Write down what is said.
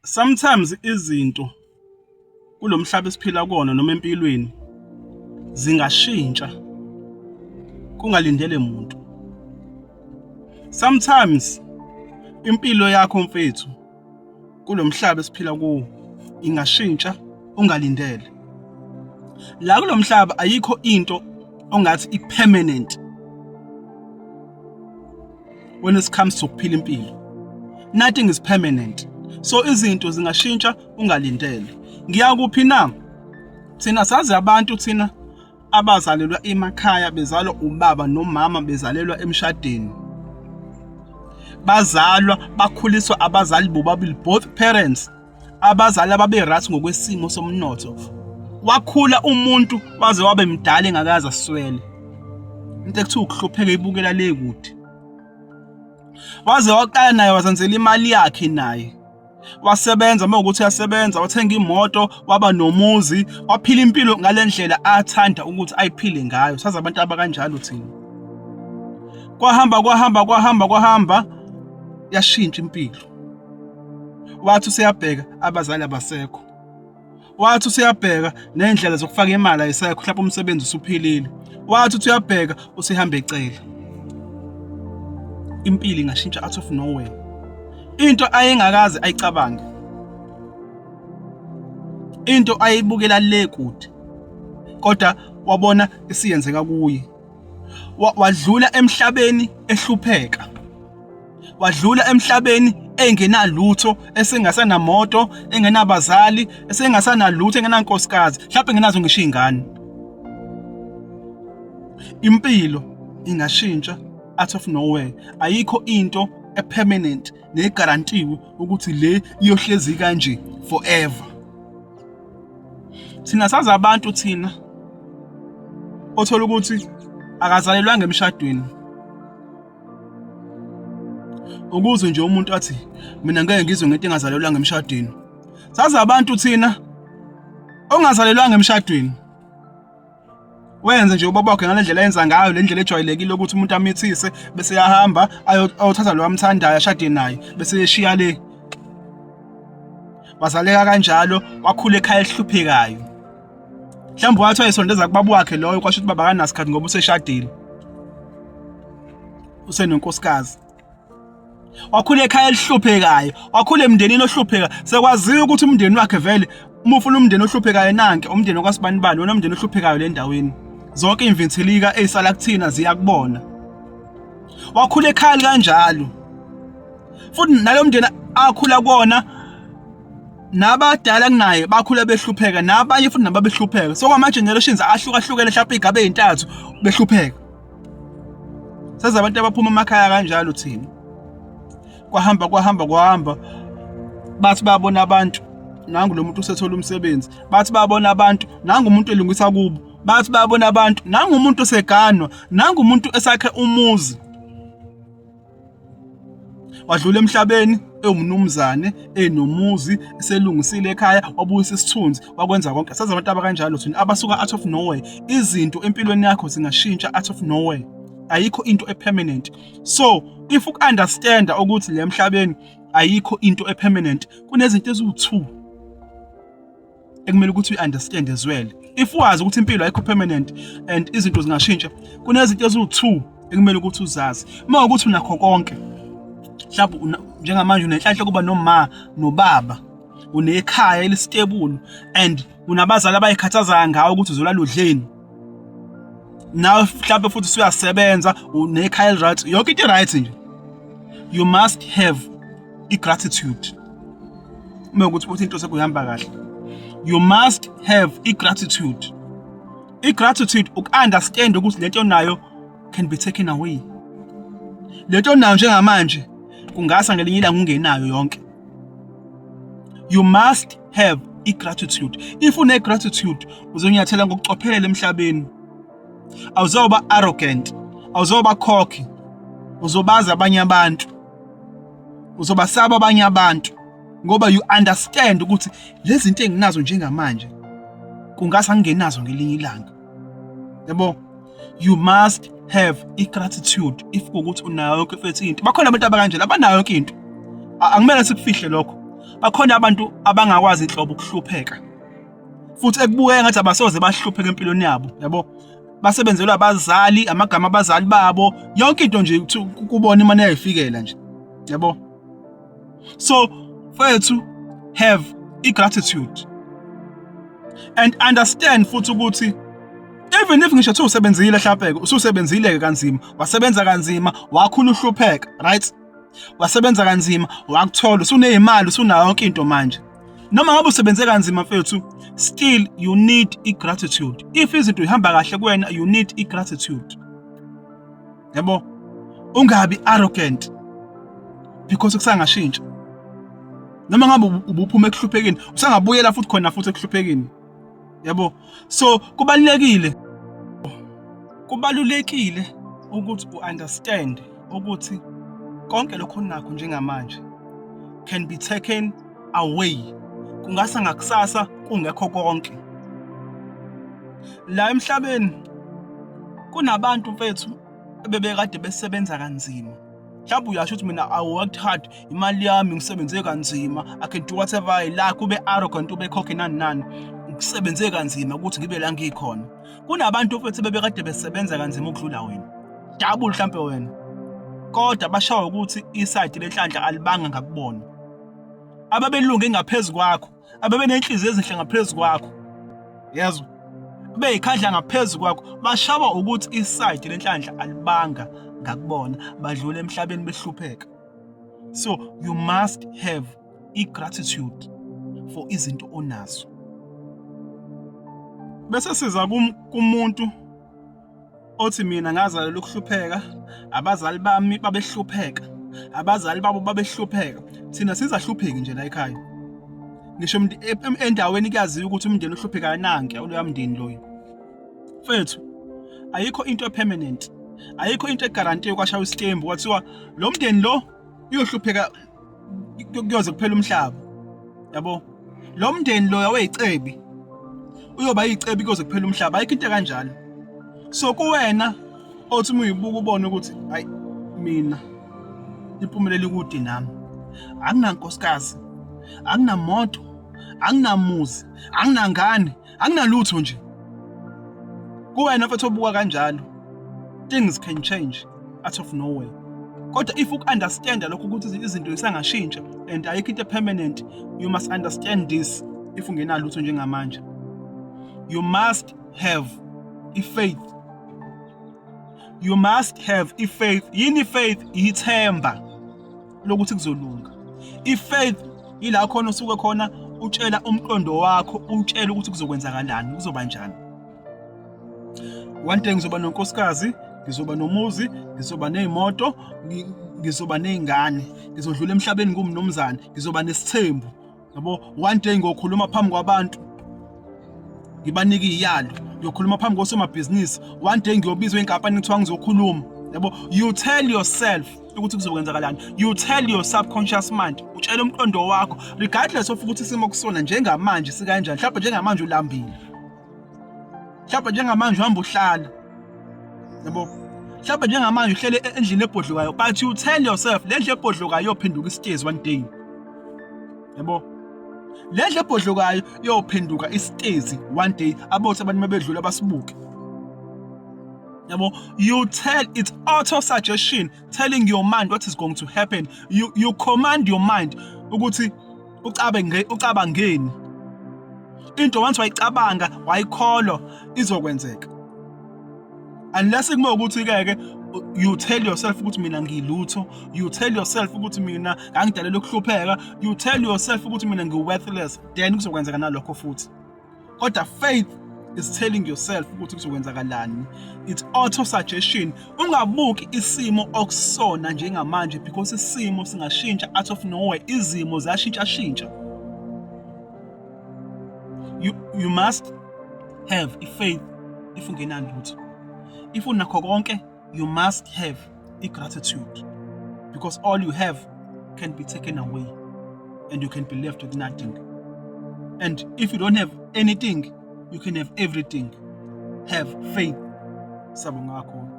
Sometimes izinto kulomhlaba esiphila kuwona noma empilweni zingashintsha kungalindele muntu. Sometimes impilo yakho mfethu kulomhlaba esiphila kuwo ingashintsha ungalindele. La kulomhlaba ayikho into ongathi i-permanent when it comes to ukuphila impilo. Nothing is permanent, so izinto zingashintsha ungalindele. Ngiyakuphi na? Thina sazi abantu thina abazalelwa emakhaya, bezalwa ubaba nomama, bezalelwa emshadweni, bazalwa bakhuliswa abazali bobabili, both parents, abazali ababe right ngokwesimo somnotho. Wakhula umuntu waze wabe mdala engakaze aswele into ekuthiwa ukuhlupheka, ibukela le kude. Waze waqala naye wazenzela imali yakhe, naye wasebenza, uma ukuthi uyasebenza, wathenga imoto, waba nomuzi, waphila impilo ngalendlela athanda ukuthi ayiphile ngayo. Sazi abantu abakanjalo thina. Kwahamba, kwahamba, kwahamba, kwahamba, yashintsha impilo. Wathi useyabheka, abazali abasekho. Wathi useyabheka, nendlela zokufaka imali ayisekho, mhlawumbe umsebenzi usuphilile. Wathi uthi uyabheka, usehamba ecela. Impilo ingashintsha out of nowhere, into ayengakaze ayicabange, into ayibukela le kude, kodwa wabona isiyenzeka kuye. Wadlula emhlabeni ehlupheka, wadlula emhlabeni engenalutho, esengasanamoto, engenabazali, esengasanalutho, engenankosikazi, mhlawumbe engenazo ngisho izingane. Impilo ingashintsha out of nowhere. Ayikho into epermanent negarantiwe ukuthi le iyohlezi kanje forever. Thina sazi abantu thina othola ukuthi akazalelwanga emshadweni, ukuze nje umuntu athi mina ngeke ngizwe ngento engazalelwanga emshadweni. Sazi abantu thina ongazalelwanga emshadweni, wenze nje ubaba wakhe ngale ndlela enza ngayo, le ndlela ejwayelekile ukuthi umuntu amithise bese yahamba ayothatha lo amthandayo, ashade naye, bese yeshiya le. Wazaleka kanjalo, wakhula ekhaya elihluphekayo. Mhlawumbe wathi wayesondeza kubaba wakhe loyo, kwasho ukuthi baba akanasikhathi ngoba useshadile, usenonkosikazi. Wakhula ekhaya elihluphekayo, wakhula emndenini ohlupheka, sekwaziwa ukuthi umndeni wakhe vele, uma ufuna umndeni ohluphekayo, nanke umndeni okwasibanibani, wona umndeni ohluphekayo le ndaweni, zonke iy'mvinthilika ey'sala kuthina ziyakubona. Wakhula ekhaya kanjalo, futhi nalo mndeni akhula kuwona, nabadala kunaye bakhula behlupheka, nabanye futhi nabo behlupheka. So kwama-generations ahlukahlukene, mhlawumbe iy'gaba ey'ntathu behlupheka. Sazi abantu abaphuma emakhaya kanjalo thina. Kwahamba, kwahamba, kwahamba, bathi babona abantu, nangu lo muntu usethola umsebenzi. Bathi babona abantu, nangu umuntu elungisa kubo. Bathi babona abantu, nangu umuntu oseganwa, nangu umuntu esakhe umuzi. Wadlula emhlabeni ewumnumzane, enomuzi, eselungisile ekhaya, wabuyisa isithunzi, wakwenza konke. Sazi abantu abakanjalo thina abasuka out of nowhere. Izinto empilweni yakho zingashintsha out of nowhere. Ayikho into epermanent. So if uku-understanda ukuthi le emhlabeni ayikho into epermanent, kunezinto eziwu-two ekumele ukuthi uyi-understand as well. If wazi ukuthi impilo ayikho permanent and izinto zingashintsha, kunezinto eziwu-two ekumele ukuthi uzazi. Uma ukuthi unakho konke, mhlawumbe njengamanje unenhlanhla kuba noma nobaba, unekhaya elistable and unabazali abayikhathazayo ngawe ukuthi uzolala udleni nawe, mhlawumbe futhi usuyasebenza, unekhaya eli-right, yonke into i-right nje, you must have i-gratitude. Uma ukuthi into sekuhamba kahle, you must have i-gratitude. I-gratitude uku-understand ukuthi lento onayo can be taken away. Lento onayo njengamanje kungasa ngelinye ilanga ungenayo yonke. You must have i-gratitude. If une-gratitude, uzonyathela ngokucophelela emhlabeni. Awuzoba arrogant, awuzoba cocky, uzobazi abanye abantu, uzobasaba abanye abantu, ngoba you understand ukuthi lezi zinto enginazo njengamanje kungase angingenazo ngelinye ilanga, yabo. You must have i-gratitude if kuwukuthi unayo yonke futhi into. Bakhona abantu abakanje abanayo yonke into, akumele sikufihle lokho. Bakhona abantu abangakwazi inhlobo ukuhlupheka. Futhi ekubukeka ngathi abasoze bahlupheke empilweni yabo, yabo. Basebenzelwa abazali, amagama abazali babo, yonke into nje kubona imane yayifikela nje. Yabo. So, mfethu, have i-gratitude and understand futhi ukuthi even if ngisho kuthiwa usebenzile mhlawumbe ususebenzile-ke kanzima, wasebenza kanzima, wakhula uhlupheka, right? Wasebenza kanzima, wakuthola, usuneyimali, usunayo yonke into manje. Noma ngabe usebenze kanzima mfethu, still you need i-gratitude. If izinto ihamba kahle kuwena, you need i-gratitude. Yabo? Ungabi arrogant because kusangashintsha. Noma ngabe ubuphuma ekuhluphekeni, usangabuyela futhi khona futhi ekuhluphekeni. Yabo? So kubalulekile ukuthi u-understand ukuthi konke lokho onakho njengamanje can be taken away. Kungasa ngakusasa kungekho konke. La emhlabeni kunabantu mfethu ebebekade besebenza kanzima. Mhlawumbe uyasho ukuthi mina I worked hard, imali yami ngisebenze kanzima, I can do whatever I like, ube arrogant, ube cocky, nani nani. Ngisebenze kanzima ukuthi ngibe la ngikhona. Kunabantu mfethu bebekade besebenza kanzima ukudlula wena. Double mhlambe wena. Kodwa bashawa ukuthi isayidi lenhlanhla alibanga ngakubona. Ababelunge ngaphezulu kwakho, ababenenhliziyo ezinhle ngaphezu kwakho. Yezwa? Beyikhandla ngaphezu kwakho, bashawa ukuthi isayidi lenhlanhla alibanga ngakubona, badlula emhlabeni behlupheka. So you must have i-gratitude for izinto onazo. Bese siza kumuntu othi mina ngazalelwa ukuhlupheka, abazali bami babehlupheka, abazali babo babehlupheka, thina sizahlupheki nje la ekhaya. Ngisho endaweni kuyaziwa ukuthi umndeni ohluphekayo nanke uloya mndeni loyo. Mfethu, ayikho into epermanent, ayikho into eguarantee kwashaya isitembu kwathiwa lo mndeni lo uyohlupheka kuyoze kuphela umhlaba. Yabo? Lo mndeni loya weyicebi uyoba yicebi kuyoze kuphela umhlaba, ayikho into kanjalo. So kuwena othi uma uyibuka ubone ukuthi hayi mina impumelelo ikude nami, anginankosikazi, anginamoto, anginamuzi, anginangane, anginalutho nje. Kuwena mfethu obuka kanjalo, things can change out of nowhere. Kodwa if uku-understanda lokho ukuthi izinto zisangashintsha and ayikho into permanent, you must understand this. If ungenalutho njengamanje, you must have i-faith. You must have i-faith. Yini i-faith? Ithemba lokuthi kuzolunga. I-faith ila khona usuke khona utshela umqondo wakho, utshela ukuthi kuzokwenzakalani, kuzoba njani. One day ngizoba nonkosikazi, ngizoba nomuzi, ngizoba ney'moto, ngizoba ney'ngane, ngizodlula emhlabeni ngumnumzane, ngizoba nesithembu. Yabo, one day ngokhuluma phambi kwabantu, ngibanike iyalo, ngiyokhuluma phambi kosomabhizinisi. One day ngiyobizwa inkampani kuthiwa ngizokhuluma. Yabo, you tell yourself ukuthi kuzokwenzakalani. You tell your subconscious mind, utshela umqondo wakho regardless of ukuthi isimo kusona njengamanje sikanjani. Mhlawumbe njengamanje ulambile, mhlawumbe njengamanje uhamba uhlala, yabo, mhlawumbe njengamanje uhlele endlini ebhodlokayo, but you tell yourself le ndlu ebhodlokayo iyophenduka isitezi one day. Yabo, le ndlu ebhodlokayo iyophenduka isitezi one day, abothi abantu mabedlula basibuke. Yabo, you tell, it's auto suggestion, telling your mind what is going to happen. You command your mind ukuthi ucabange, ucabangeni into. Once wayicabanga, wayikholwa, izokwenzeka, unless kube ukuthi ke ke you tell yourself ukuthi mina ngilutho, you tell yourself ukuthi mina ngangidalelwe ukuhlupheka, you tell yourself ukuthi mina ngi-worthless, then kuzokwenzeka nalokho futhi. Kodwa faith is telling yourself ukuthi kuzokwenzakalani. It's auto suggestion. Ungabuki isimo okusona njengamanje because isimo singashintsha out of nowhere, izimo ziyashintsha shintsha. You must have i-faith if ungenalutho. If unakho konke, you must have i-gratitude because all you have can be taken away and you can be left with nothing. And if you don't have anything, you can have everything. Have faith. Sabonga kakhulu.